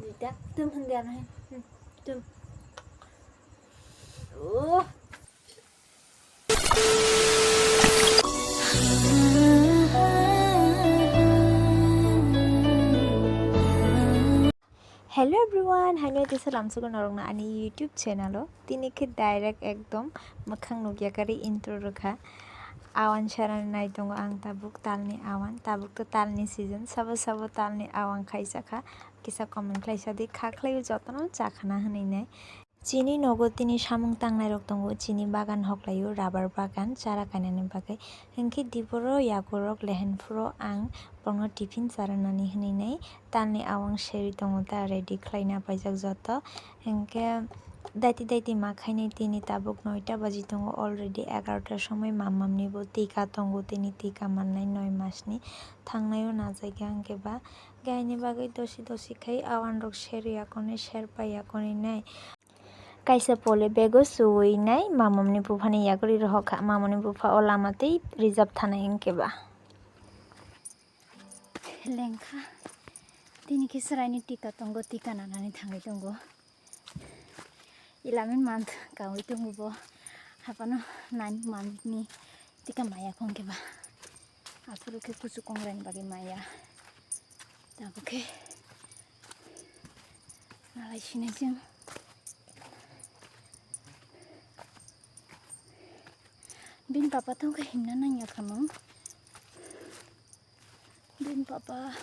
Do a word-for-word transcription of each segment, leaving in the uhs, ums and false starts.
Duita. Tum hwn de ano hai. Hmm, tum. Oh. Hello everyone, haino tisa lamsugo norokno ani YouTube channel o. Tini khe direct ekdom mwkhang nukya kari intro rwkha. Awan sarani nai tongo ang tabuk talni awan, tabuk to talni season, sabo sabo talni awan khaijak kha. Kisa comment khlaisa di, kha khlaio jotono chakhana hwnwi nai. Chini nogo tini samung tangnairok tongo, chini bagan hoklaio, rubber bagan, chara kainani bagwi. Hinkhe diboro yagorok lehen phuro ang borokno tiffin charanani hwnwi nai. Talni awang seri tongo ta ready khlaina paijak joto. Hinkhe daiti daiti ma khainai tini tabuk noita baji tongo, already egarotar somoi mamamnibo tika tongo, tini tika mannai noi masni thangnaio najakya hinkhe ba. Gaini bagwi dosi dosi khai awanrok serwi yakonwi serpai yakonwi nai. Kaisa pole bego suwi nai mamamni buphani yagori rohorkha, mamamni bupha o lama tei rijap thanai hinkhe ba. Lengkha tini khe swraini tika tongo, tika nanani thangwi tongo. Ilamin month kawi tongo bo, haphano nine month ni tika maya khon khe ba. Aphuru khe kuchuk kongrani bagwi maya. Tabuk khe nalai sinai chwng. Bini papa tong khe himna nangya khamung. Bini papa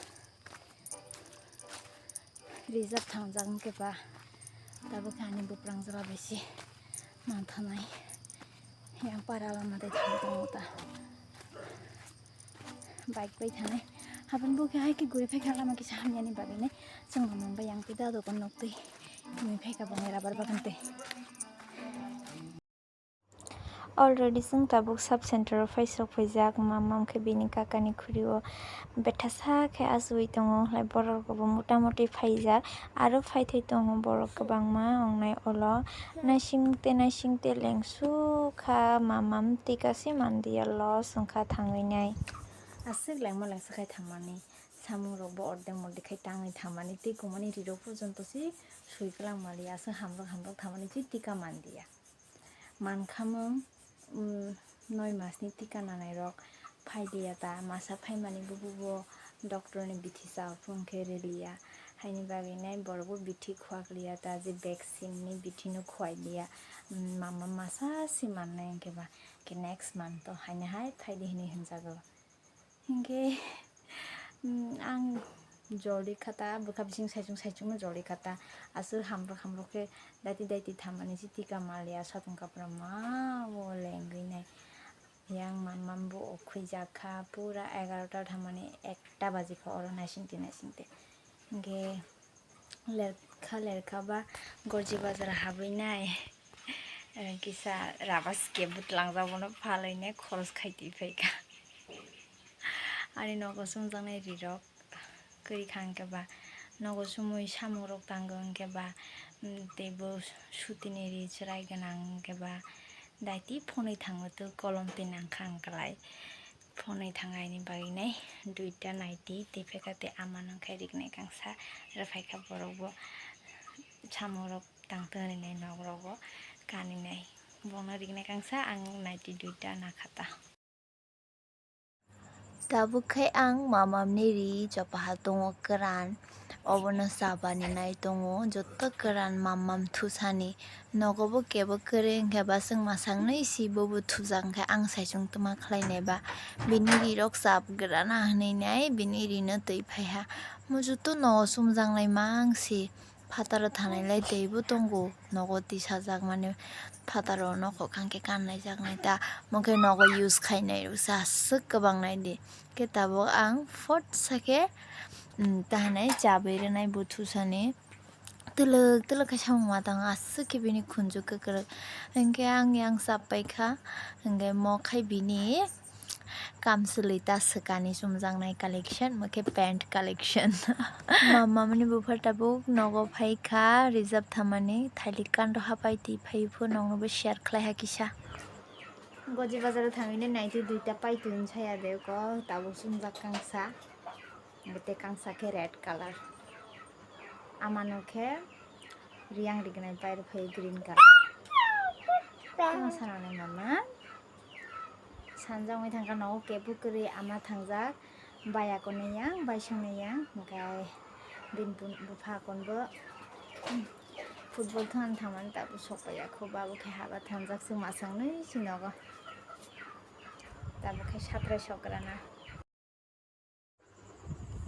rijak thangjak hinkhe ba tabuk khe ani buprang jora bai se manthanai. Yang para lama tei thang tongo ta. Bike bai thanai. Habani bo khe hai khe guri phaikha lama kisa hamyani bagwi nai. Chwng mamang bai yang tei dadokon nok twi tumi phaikha boni rubber bagan twi. Already chwng tabuk sub center o phaisok phaijak, mamam khe bini kakani khuri o bethasa khe achugwi tongo, hwlai borok rok bo mota moti phaijak, aro phaithai tongo borok kwbangma wngnai ulo. Naising tei naising tei lengsuk kha, mamam tika se manliya, los wngkha thangwi nai. Aswk lengma lengsa khai thangmani, samung rok bo ordek mordek khai tangwi thangmani, tei kumani rirok porjonto se swi kwlang manliya, aswk hamrok hamrok thangmani se tika manliya. Mankhamung, um, noi masni tika nanairok phailiya ta, masa phaimani bububo doctorni bithi cha phung khe riliya. Haini bagwi nai borokbo bithi khuak liya ta, je vaccine ni bithi no khuai liya. Um, mama masa se mannai hinkhe ba, khe next month o haino hai phaidi hinwi hinjago. Hinkhe, mm, ang jol rikha ta, bwkha bising saichung saichungno jol rikha ta. Aswk hamrok hamrok khe daiti daiti thamani se tika manliya, satung kapra ma o lengwi nai. Yang mamam bo o khwijak kha, pura egarota thamani ekta baji kha oro naisingte naisingte. Hinkhe lerkha lerkha ba Gorji bazar habwi nai, eh, kisa rubber skep bo tlangjak, bono phalwi nai khoros khai twi phaikha. Ani nogo sumjaknai rirok kwrwi kha hinkhe ba, nogo sumui samungrok tango hinkhe ba, mm, teibo sutini ri chwrai gwnang hinkhe ba, daiti phonwi thango tei kolom twi nangkha ang kwlai. Phonwi thangaini bagwi nai duita naiti tei phaikha tei ama nung khe riknai kangsa rwphaikha borokbo samungrok tangtwng rinai nogrogo kaninai bono riknai kangsa ang naiti duita nakha ta. Tabuk khai ang mamamni ri chopaha tongo kwran. Obono chabani nai tongo, joto kwran mam mam thusani. Nogo bo kebo kwrwi wngkhe ba chwng masaknwi si bobo thujak wngkhe ang saichung twma khlainai ba. Bini rirok chap grana hwnwi nai bini rino twi phaiha. Mujuto nogo sumjaknai mang si. Phataro thanai lai teibo tongo, nogo tisajak mani phataro nokhok kangkhe kannai jaknai ta, mokhe nogo use khainai rwsa aswk kwbang nai di. Khe tabuk ang phot sakhe, mm, tahanai chabwi rwnai bo thusani. Twlwk twlwk khe samung ma tongo, aswk khe bini khunju kwkwrwk. Hinkhe ang yang chap paikha, hinkhe mo khai bini kamchwlwi ta swkani chumjaknai collection, mokhe pant collection. Mamamni bupha tabuk nogo phaikha, reserve thamani, thailik kando hapai twi phaiphuru noknobo share khlaiha kisa. Goji bazaro thangwi nai naitwi duita paitwi saya de ko, tabuk chumjak kangsa, tei kangsa khe red colour. Amano khe riyang rignai pai rw phai green color. Tamo sanani mama. Sanjak wngwi thangkha nogo kebo kwrwi ama thangjak. Bai akonwi yang, bai songni yang, hwnkhe bini bu-, bupha akonbo football thwngna thangmani tabuk sokpaiya kho, babo khe haba thangjak se mwsang nwi si nogo. Tabuk khe satrai sokrana.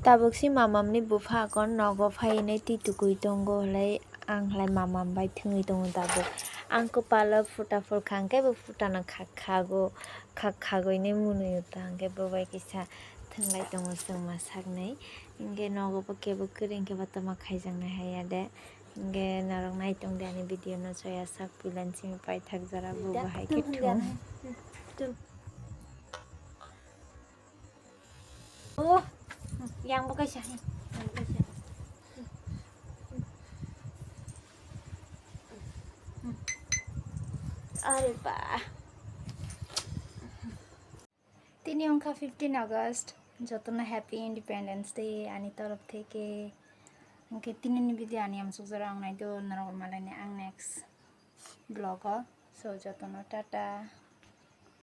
Tabuk si mamamni bupha akon nogo phainai twi tukui tongo, hwlai ang hwlai mamam bai thwngwi tongo tabuk. Ang kwpalo phuta phurkha hwnkhe bo phutano khakhago, khakhagwini mwnwi uta hwnkhe bo bai kisa thwnglai tongo chwngma saknai. Hwnkhe nogo bo kebo kwrwi hwnkhe bo tamo khaijaknai haiya de. Hwnkhe norok naitongdi ani video no, soya sak puilani simi paithak jora bo bahai khe thung. Oh, yang bo kaisa. Are ba. Tini wngkha fifteen August, jotono Happy Independence Day ani torof theke. Hwnkhe tinini video ani amsuk jora wng nai do, norok malaini ang next vlog o. So jotono tata.